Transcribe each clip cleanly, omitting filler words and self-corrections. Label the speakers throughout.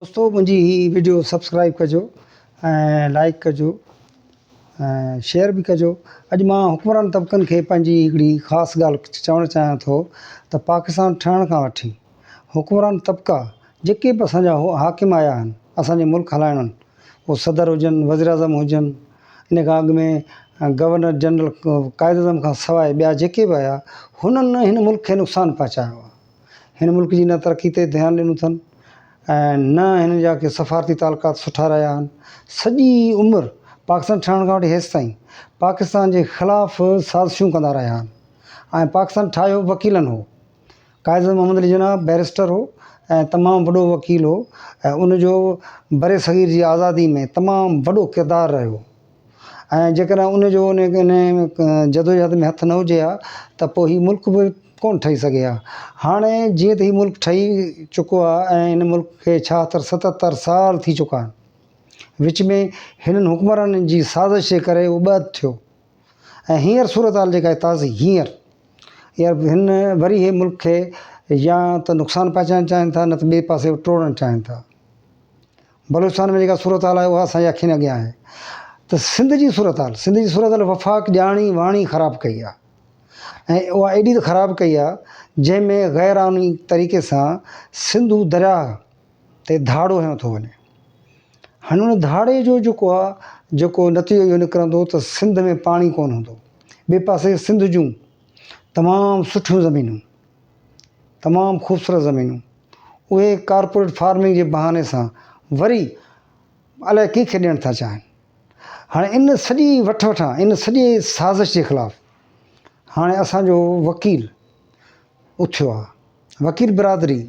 Speaker 1: دوستو منهنجي هي video subscribe ڪجو ۽ لائڪ ڪجو ۽ شيئر به ڪجو اڄ مان حڪمران طبقن کي پنهنجي هڪڙي خاص ڳالهه چوڻ چاهيان ٿو ته پاڪستان ٺهڻ کان وٺي حڪمران طبقا جيڪي به اسان جا حاڪم آيا آهن اسان جي ملڪ هلائڻ اهو صدر هجن وزيراعظم هجن ان کان اڳ ۾ گورنر جنرل قائد اعظم کان سواء ٻيا جيڪي به آيا هنن هن ملڪ کي نقصان پهچايو آهي هن ملڪ جي نه ترقي تي ڌيان ڏنو اٿن ۽ نه هنن جا ڪي سفارتي تعلقات سٺا رهيا آهن. سڄي عمر پاڪستان ٺهڻ کان وٺي هيستائين پاڪستان جي خلاف سازشون ڪندا رهيا آهن ۽ پاڪستان ٺاهيو وڪيلن هو. قائد اعظم محمد علي جناح بئريسٽر هو ۽ تمام وڏو وڪيل هو ۽ ان جو برصغير جي آزادي ۾ تمام وڏو ڪردار رهيو. ۽ جيڪڏهن ان جو ان جدوجهد ۾ هٿ نه هجي ها ته پوء هي ملڪ به ڪونه ٺهي سگهي ها. هاڻي جيئن ته هي ملڪ ٺهي چڪو آهي ۽ هن ملڪ کي ڇاهتر ستهتر سال ٿي چڪا آهن. وچ ۾ هنن حڪمرانن جي سازش جي ڪري اهو ٻه اڌ ٿيو ۽ هينئر صورتحال جيڪا آهي تازي هينئر هن وري هي ملڪ کي يا ته نقصان پهچائڻ چاهين ٿا نه ته ٻئي پاسي ٽوڙڻ چاهين ٿا. بلوچستان ۾ جيڪا صورتحال آهي اها اسان جي اکين اڳيان آهي ته سنڌ جي صورتحال سنڌ جي صورتحال وفاق ڄاڻي واڻي خراب ڪئي آهي ۽ اها ايڏي ته خراب ڪئي آهي جنهن ۾ غير آئيني طريقي سان سنڌو درياهه تي ڌاڙو هنيو ٿو وڃي هاڻي ان ڌاڙي جو جيڪو آهي جيڪو نتيجو اهو نڪرندو ته سنڌ ۾ پاڻي ڪونه هوندو ٻئي پاسي سنڌ جون تمام سٺيون زمينون تمام خوبصورت زمينون اهي ڪارپوريٽ فارمنگ جي بهاني سان وري الائي ڪنهن کي ڏيڻ ٿا چاهين. هاڻي ان سڄي وٺ وٺان، ان سڄي سازش جي خلاف هاڻي اسان جو وڪيل اٿيو آهي. وڪيل برادري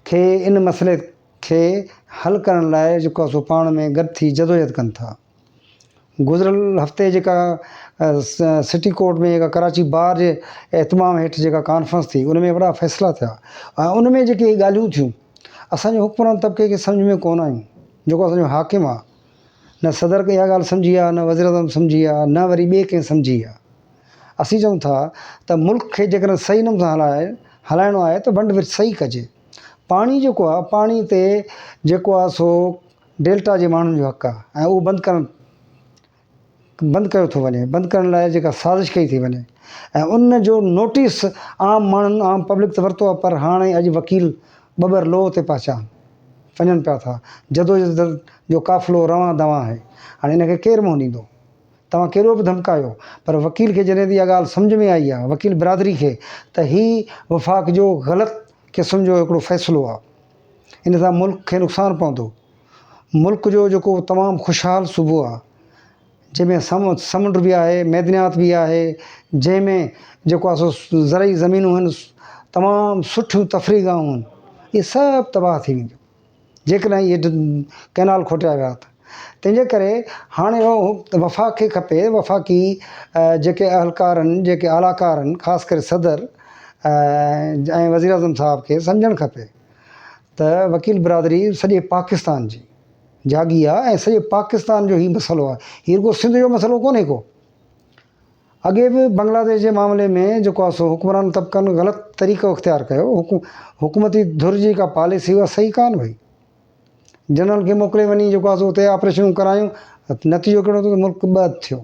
Speaker 1: کي ان مسئلي کي حل ڪرڻ لاء جيڪو آهي سو پاڻ ۾ گڏ ٿي جدوجهد ڪن ٿا. گذريل هفتي جيڪا سٽي ڪورٽ ۾ جيڪا ڪراچي بار جي اهتمام هيٺ جيڪا ڪانفرنس ٿي ان ۾ وڏا فيصلا ٿيا ۽ ان ۾ جيڪي ڳالهيون ٿيون اسان جي حڪمران طبقي کي سمجهه ۾ ڪونه آيون جيڪو اسان جو حاڪم آ نه صدر اها ڳالهه سمجهي آ نه وزيراعظم سمجهي آ نه وري ٻئي ڪنهن سمجهي آ اسين چئون ٿا ته ملڪ کي جيڪڏهن صحيح نموني سان هلائي هلائڻو آهي ته ونڊ ورڇ صحيح ڪجي پاڻي جيڪو آ پاڻي تي جيڪو آ سو ڊيلٽا جي ماڻهن جو حق آهي ۽ اهو بند ڪرڻ بند ڪيو ٿو وڃي بند ڪرڻ لاء جيڪا سازش ڪئي ٿي وڃي ۽ ان جو نوٽيس عام ماڻهن عام پبلڪ ته ورتو آهي پر هاڻي اڄ وڪيل ٻٻر لوهه تي پهچا وڃن پيا ٿا جدوجهد جو قافلو روان دوان آهي هاڻي ان کي ڪير منهن ڏيندو توهان ڪيڏو به ڌمڪايو پر وڪيل کي جڏهن ته اها ڳالهه سمجهه ۾ آئي آهي وڪيل برادري کي ته هي وفاق جو غلط قسم جو هڪڙو فيصلو آهي ان سان ملڪ کي نقصان پوندو. ملڪ جو جيڪو تمام خوشحال صوبو آهي جنهن ۾ سمنڊ به آهي معدنيات به آهي جنهن ۾ جيڪو آهي سو زرعي زمينون آهن تمام سٺيون تفريح گاهون آهن اهي سڀ تباهه ٿي وينديون جيڪڏهن اهي ڪئنال کوٽيا ويا ته تنهن جي ڪري هاڻي وفاق کي کپي وفاقي جيڪي اهلڪار آهن جيڪي اعليٰ ڪار آهن خاص ڪري صدر ۽ وزيراعظم صاحب کي سمجهڻ کپي ته وڪيل برادري سڄي پاڪستان جي جاڳي آ ۽ سڄي پاڪستان جو هي مسئلو آ هي رڳو سنڌ جو مسئلو ڪونهي ڪو اڳي به بنگلاديش جي معاملي ۾ جيڪو آ سو حڪمران طبقن غلط طريقو اختيار ڪيو حڪومتي ڌر جي جيڪا پاليسي اها صحيح ڪانه هئي جنرل کي موڪلي وڃي جيڪو آ سو اتي آپريشنون ڪرايون نتيجو ڪهڙو ٿيو ته ملڪ ٻه اڌ ٿيو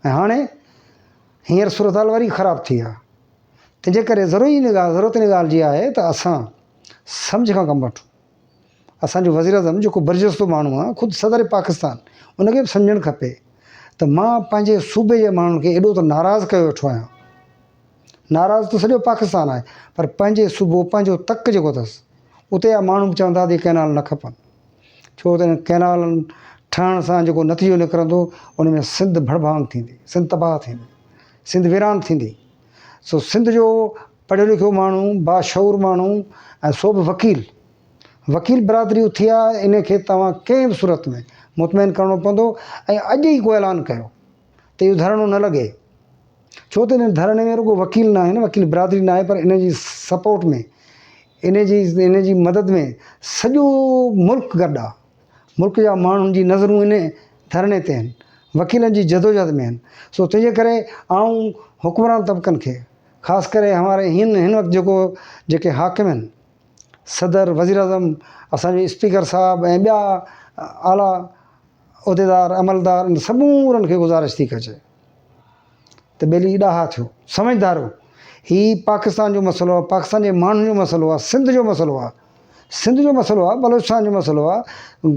Speaker 1: ۽ هاڻي هينئر صورتحال وري خراب ٿي آ تنهنجي ڪري ضروري ان ڳالهه ضرورت ان ڳالهه جي آهي ته اسان سمجهه کان ڪم وٺون. اسان جو وزيراعظم جيڪو برجستو ماڻهو آهي خود صدر پاڪستان ان کي به سمجهڻ کپي ته مان پنهنجي صوبي جي ماڻهن کي ايڏو ته ناراض ڪيو ويٺو آهيان. ناراض ته سڄو پاڪستان آهي پر پنهنجي صوبو پنهنجو تڪ جيڪو اٿس اتي جا ماڻهو به چون ٿا ته اهي ڪئنال نه کپن ڇو ته انهن ڪئنالن ٺهڻ سان جيڪو نتيجو نڪرندو ان ۾ سنڌ ڀڙڀانگ ٿيندي سنڌ تباهه ٿيندي سنڌ ويران ٿيندي. سو سنڌ جو پڙهيو لکيو ماڻهو، باشعور ماڻهو ۽ سو به وڪيل، وڪيل برادري اٿي آ ان کي توهان ڪنهن به صورت ۾ مطمئن ڪرڻو پوندو ۽ اڄ ئي ڪو اعلان ڪيو ته اهو ڌرڻو نه لڳي ڇو ته ان ڌرڻي ۾ رڳو وڪيل نه آهن وڪيل برادري نه آهي پر ان جي سپورٽ ۾ ان جي ان جي مدد ۾ سڄو ملڪ گڏ آ. ملڪ جا ماڻهن جي نظرون ان ڌرڻي تي آهن، وڪيلن جي جدوجهد ۾ آهن، سو تنهنجي ڪري آئون حڪمران طبقن کي خاص ڪري هماري هن هن وقت جيڪو جيڪي حاڪم آهن صدر، وزيراعظم، اسان جي اسپيڪر صاحب ۽ ٻيا اعليٰ عهديدار، عملدار ان سمورن کي گذارش ٿي ڪجي ته ٻيلي ڏاها ٿيو، سمجهدارو، هي پاڪستان جو مسئلو آهي، پاڪستان جي ماڻهن جو مسئلو آهي، سنڌ جو مسئلو آهي، سنڌ جو مسئلو آهي، بلوچستان جو مسئلو آهي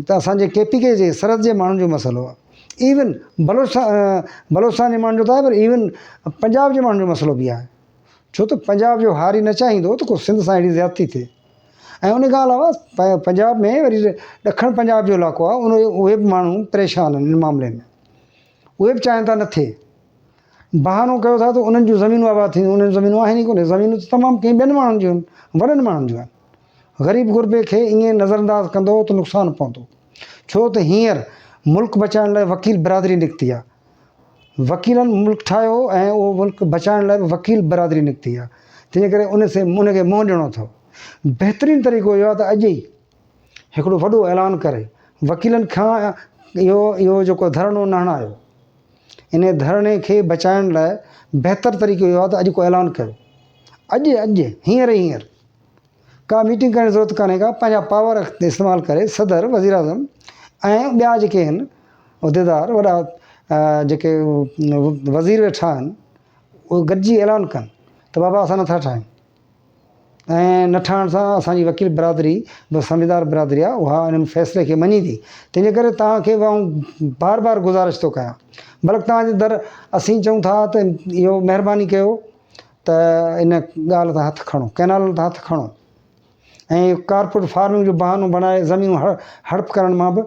Speaker 1: ته اسان جي ڪي پي ڪي جي سرحد جي ماڻهن جو مسئلو آهي. ايون بلوچستان بلوچستان جي ماڻهن جو ته آهي پر ايون پنجاب جي ماڻهن جو مسئلو به آهي. ڇو ته پنجاب جو هاري نه چاهيندو ته ڪو سنڌ سان اهڙي زيادتي ٿئي ۽ ان کان علاوه پنجاب ۾ وري ڏکڻ پنجاب جو علائقو آهي ان اهي به ماڻهو پريشان آهن ان معاملي ۾ اهي به چاهين ٿا نه ٿئي بهانو ڪيو ٿا ته انهن جون زمينون آباد ٿينديون انهن جون زمينون آهن ئي ڪونه زمينون ته تمام ڪنهن ٻين ماڻهن جون آهن وڏن ماڻهن جون آهن غريب غربي کي ائين نظرانداز ڪندو ته نقصان پوندو ڇو ته هينئر ملڪ بچائڻ لاء وڪيل برادري نڪتي آهي وڪيلن ملڪ ٺاهيو هو ۽ اهو ملڪ بچائڻ لاء به وڪيل برادري نڪتي آهي تنهن ڪري ان سي ان کي منهن ڏيڻو اٿو. بهترين طريقو اهو آهي ته اڄ ئي هڪڙو وڏو اعلان ڪري وڪيلن کان اهو اهو جيڪو ڌرڻو نه هڻايو ان ڌرڻي کي بچائڻ لاء بهتر طريقو اهو آهي ته اڄ ڪو اعلان ڪيو اڄ اڄ هينئر ئي هينئر ڪا ميٽنگ ڪرڻ جي ضرورت ڪانهي ڪا پنهنجا پاور استعمال ڪري صدر وزيراعظم ۽ ٻيا جيڪي آهن عهديدار وڏا جيڪي وزير ويٺا آهن اهي گڏجي اعلان ڪن ته بابا اسان نٿا ٺاهيون ۽ نه ٺاهڻ سان اسانجي وڪيل برادري به سمجهدار برادري آهي اها ان فيصلي کي مڃيندي تنهنجي ڪري توهان کي به آئون بار بار گذارش ٿو ڪيان بلڪ توهان جي در اسين چئون ٿا ته اهو مهرباني ڪيو ته ان ڳالهه تان هٿ کڻو، ڪئنالن تان هٿ کڻو ۽ ڪارپوريٽ فارمنگ جو بهانو بڻائي زمينون هڙپ ڪرڻ مان به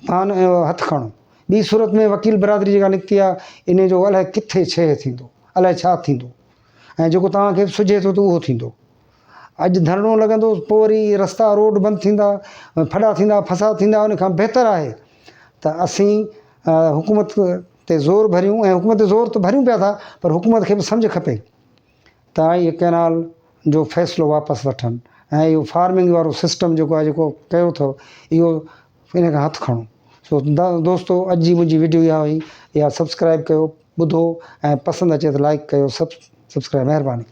Speaker 1: بهانو هٿ کڻو. ٻي صورت ۾ وڪيل برادري جيڪا نڪتي آهي انهي جو الائي ڪٿي ڇيهه ٿيندو، الائي ڇا ٿيندو ۽ جيڪو توهان کي به سجهي ٿو ته اهو ٿيندو. اڄ ڌرڻو لڳندو پوء وري رستا روڊ بند ٿيندا، ڦڏا ٿيندا، فساد ٿيندا ان کان بهتر آهي ته اسين حڪومت تي زور ڀريون ۽ حڪومت تي زور ته ڀريون پيا ٿا پر حڪومت کي به سمجهه کپي ته اهي ڪئنال جو فيصلو واپس وٺن ۽ اهو فارمنگ وارو سسٽم جيڪو آهي جيڪو ڪيو اٿو اهو ان کان هٿ کڻو سو دوستو اڄ جي منهنجي وڊيو اها هئي اها سبسڪرائب ڪيو ٻڌو ۽ پسند اچي ته لائڪ ڪيو سب سبسڪرائب مهرباني.